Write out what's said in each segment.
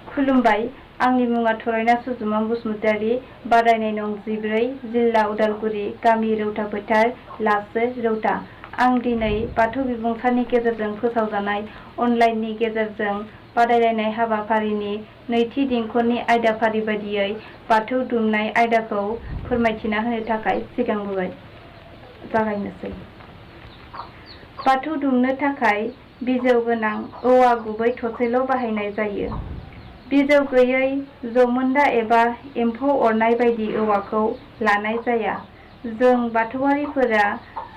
खुलुमबाय। आंनि मुङा थरायना सुजुमा बसुमतारी। बादायनाय नं 14, जिल्ला उदालगुरि, गामि रौता फोथार, लासो, रौता। आं दिनै बाथौ बिबुंसारनि गेजेरजों फोसावजानाय अनलाइननि गेजेरजों बादायलायनाय हाबाफारिनि नैथि देंखोनि आयदाफारि बादियै बाथौ दुमनाय आयदाखौ फोरमायथिना होनो थाखाय सिगांबोबाय। जागायनोसै। बाथौ दुमनो थाखाय बिजौ गोनां औवा गुबै थसेल' बाहायनाय जायो। बिजौ गैयै जमोन्दा एबा एम्फौ अरनाय बायदि औवाखौ लानाय जाया। जों बाथौआरिफोरा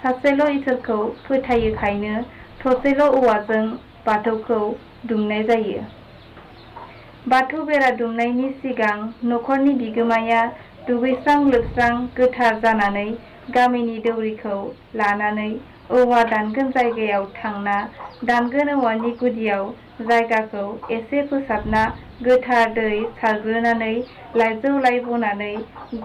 सासेल' इसोरखौ फोथायोखायनो थसेल' औवाजों बाथौखौ दुमनाय जायो। बाथौ बेरा दुमनायनि सिगां नखरनि बिगोमाया दुगैस्रां लोबस्रां गोथार जानानै गामिनि दौरिखौ लानानै औवा दानगोन जायगायाव थांना दानगोन औवानि गुदियाव जायगाखौ एसे फोसाबना गोथार दै सारग्रोनानै लाइजौ लाइ बनानै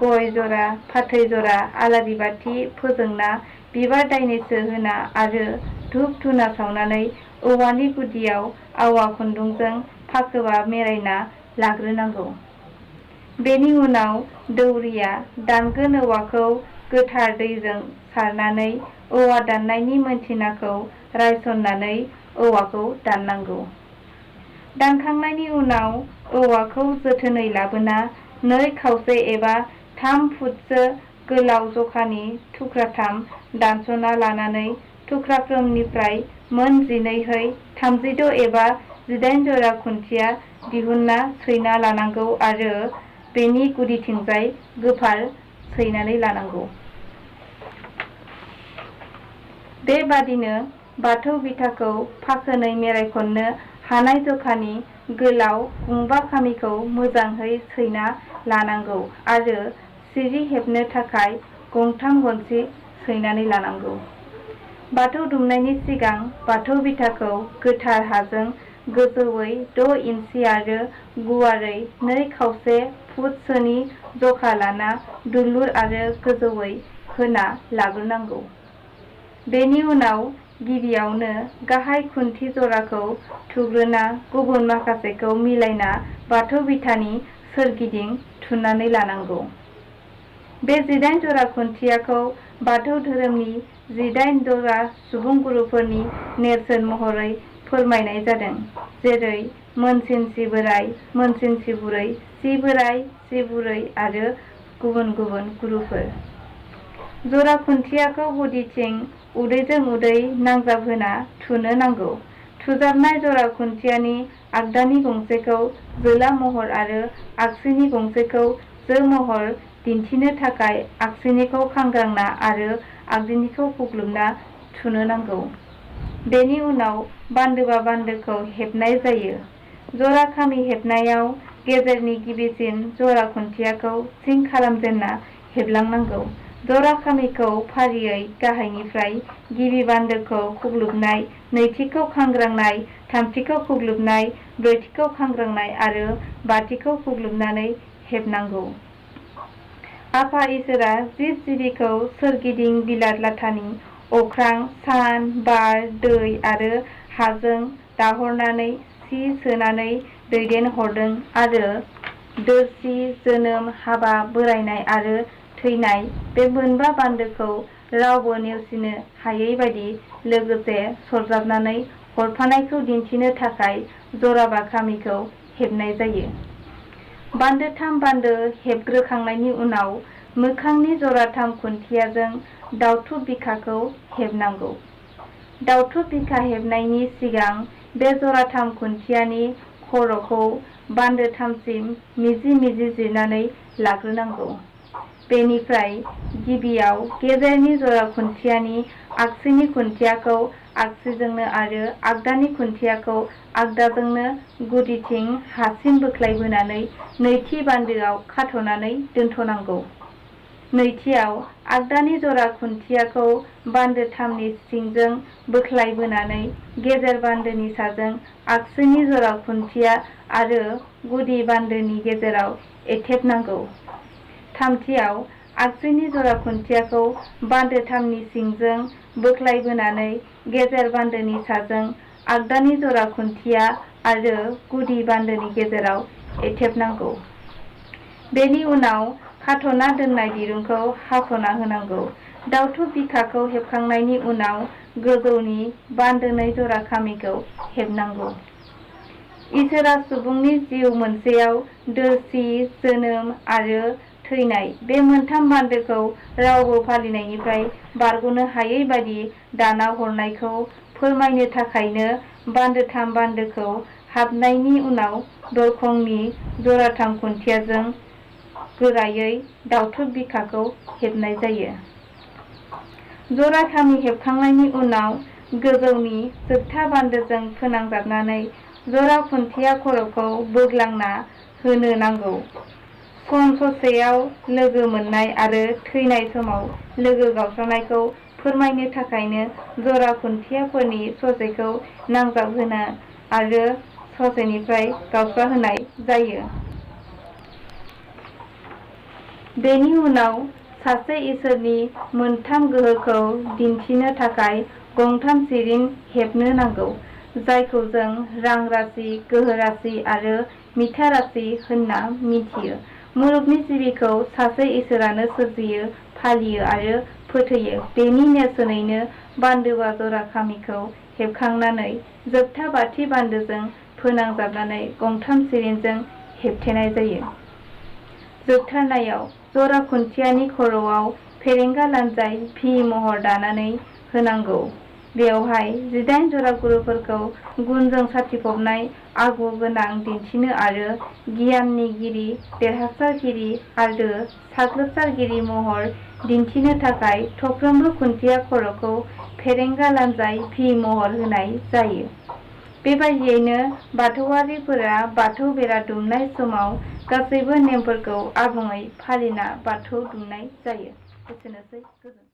गय जरा फाथै जरा आलारि बाथि फोजोंना बिबार दाइनैसो होना आरो धुप धुना सावनानै औवानि गुदियाव आवा खुन्दुंजों फाखोबा मेरायना लाग्रोनांगौ। बेनि उनाव दौरिया दानगोन औवाखौ गोथार दैजों सारनानै औवा दाननायनि मोनथिनाखौ रायसननानै औवाखौ दाननांगौ। दानखांनायनि उनाव औवाखौ जोथोनै लाबोना 2/4 एबा 3 फुटसो गोलाव जखानि थुख्राथाम दानस'ना लानानै थुख्राफ्रोमनिफ्राय मोन 12 36 एबा 18 जरा खुन्थिया दिहुनना सैना लानांगौ आरो बेनि गुदिथिंजाय गोफार सैनानै लानांगौ। बेबादिनो बाथौ बिथाखौ फाखोनै मेरायखननो हानाय जखानि गोलाव गुंबा खामिखौ मोजाङै सैना लानांगौ आरो सिरि हेबनो थाखाय गंथाम गनसि सैनानै लानांगौ। बाथौ दुमनायनि सिगां बाथौ बिथाखौ गोथार हाजों गोजौयै 6 इन्सि आरो गुवारै 2/4 फुटसोनि जखा लाना दुलुर आरो गोजौयै होना लाग्रोनांगौ। बेनि उनाव गिबियावनो गाहाय खुन्थि जराखौ थुग्रोना गुबुन माखासेखौ मिलायना बाथौ बिथानि सोरगिदिं थुनानै लानांगौ। बे 18 जरा खुन्थियाखौ बाथौ धोरोमनि 18 जरा सुबुंगुरुफोरनि नेरसोन महरै फोरमायनाय जादों। जेरै मोनसिनसि बोराइ, मोनसिनसि बुरै, सि बोराइ, सि बुरै आरो गुबुन गुबुन गुरुफोर। जरा खुन्थियाखौ गुदिथिं उदैजों उदै नांजाबहोना थुनो नांगौ। थुजाबनाय जरा खुन्थियानि आगदानि गंसेखौ जोला महर आरो आगसिनि गंसेखौ जो महर दिन्थिनो थाखाय आगसिनिखौ खांग्रांना आरो आगदानिखौ खुग्लुबना थुनो नांगौ। बेनि उनाव बान्दोबा बान्दोखौ हेबनाय जायो। जरा खामि हेबनायाव गेजेरनि गिबिसिन जरा खुन्थियाखौ सिं खालामजेनना हेबलांनांगौ। जरा खामिखौ फारियै गाहायनिफ्राय गिबि बान्दोखौ खुग्लुबनाय, नैथिखौ खांग्रांनाय, थामथिखौ खुग्लुबनाय, ब्रैथिखौ खांग्रांनाय आरो बाथिखौ खुग्लुबनानै हेबनांगौ। आफा इसोरा जिब जिबिखौ सोरगिदिं बिलात लाथानि अख्रां, सान, बार, दै आरो हाजों दाहरनानै सि सोनानै दैदेनहरदों आरो दोरसि, जोनोम, हाबा, बोरायनाय आरो थैनाय बे मोनबा बान्दोखौ रावबो नेवसिनो हायै बादि लोगोसे सरजाबनानै हरफानायखौ दिन्थिनो थाखाय जराबा खामिखौ हेबनाय जायो। बान्दोथाम बान्दो हेबग्रोखांनायनि उनाव मोखांनि जराथाम खुन्थियाजों दाउथु बिखाखौ हेबनांगौ। दाउथु बिखा हेबनायनि सिगां बे जराथाम खुन्थियानि खर'खौ बान्दोथामसिम मिजि मिजि जिरनानै लाग्रोनांगौ। बेनिफ्राय गिबियाव गेजेरनि जरा खुन्थियानि आगसिनि खुन्थियाखौ आगसिजोंनो आरो आगदानि खुन्थियाखौ आगदाजोंनो गुदिथिं हासिम बोख्लायबोनानै नैथि बान्दोआव खाथ'नानै दोनथ'नांगौ। नैथियाव आगदानि जरा खुन्थियाखौ बान्दोथामनि सिंजों बोख्लायबोनानै गेजेर बान्दोनि साजों आगसिनि जरा खुन्थिया आरो गुदि बान्दोनि गेजेराव एथेबनांगौ। थामथियाव आगसिनि जरा खुन्थियाखौ बान्दोथामनि सिंजों बोख्लायबोनानै गेजेर बान्दोनि साजों आगदानि जरा खुन्थिया आरो गुदि बान्दोनि गेजेराव एथेबनांगौ। बेनि उनाव खाथ'ना दोननाय दिरुंखौ हास'ना होनांगौ। दावथु बिखाखौ हेबखांनायनि उनाव गोजौनि बान्दोनै जरा खामिखौ हेबनांगौ। इसोरा सुबुंनि जिउ मोनसेयाव दोरसि, जोनोम आरो थैनाय बे मोनथाम बान्दोखौ रावबो फालिनायनिफ्राय बारग'नो हायै बादि दाना हरनायखौ फोरमायनो थाखायनो बान्दोथाम बान्दोखौ हाबनायनि उनाव दरखंनि जराथाम खुन्थियाजों गोरायै दावथु बिखाखौ हेबनाय जायो। जरा खामि हेबखांनायनि उनाव गोजौनि जोबथा बान्दोजों फोनांजाबनानै जरा खुन्थिया खर'खौ बोग्लांना होनो नांगौ। सन ससेयाव लोगो मोननाय आरो थैनाय समाव लोगो गावस्रानायखौ फोरमायनो थाखायनो जरा खुन्थियाफोरनि ससेखौ नांजाबहोना आरो ससेनिफ्राय गावस्राहोनाय जायो। बेनि उनाव सासे इसोरनि मोनथाम गोहोखौ दिन्थिनो थाखाय गंथाम सिरिन हेबनो नांगौ, जायखौ जों रां राशि, गोहो राशि आरो मिथा राशि होनना मिथियो। मुलुगनि जिबिखौ सासे इसोरानो सोरजियो, फालियो आरो फोथैयो। बेनि नेरसोनैनो बान्दोआ जरा खामिखौ हेबखांनानै जोबथा बाथि बान्दोजों फोनांजाबनानै गंथाम सिरिनजों हेबथेनाय जायो। जोबथारनायाव जरा खुन्थियानि खर'आव फेरेंगा लानजाय भि महर दानानै होनांगौ। बेवहाय 18 जरा गुरुफोरखौ गुनजों साथिफबनाय आगु गोनां दिन्थिनो आरो गियाननिगिरि, देरहासारगिरि आरो साग्लोबसारगिरि महर दिन्थिनो थाखाय थफ्रोमबो खुन्थिया खर'खौ फेरेंगा लानजाय भि महर होनाय जायो। बेबादियैनो बाथौआरिफोरा बाथौ बेरा दुमनाय समाव गासैबो नेमफोरखौ आबुङै फालिना बाथौ दुमनाय जायो। एसेनोसै, गोजोन्थों।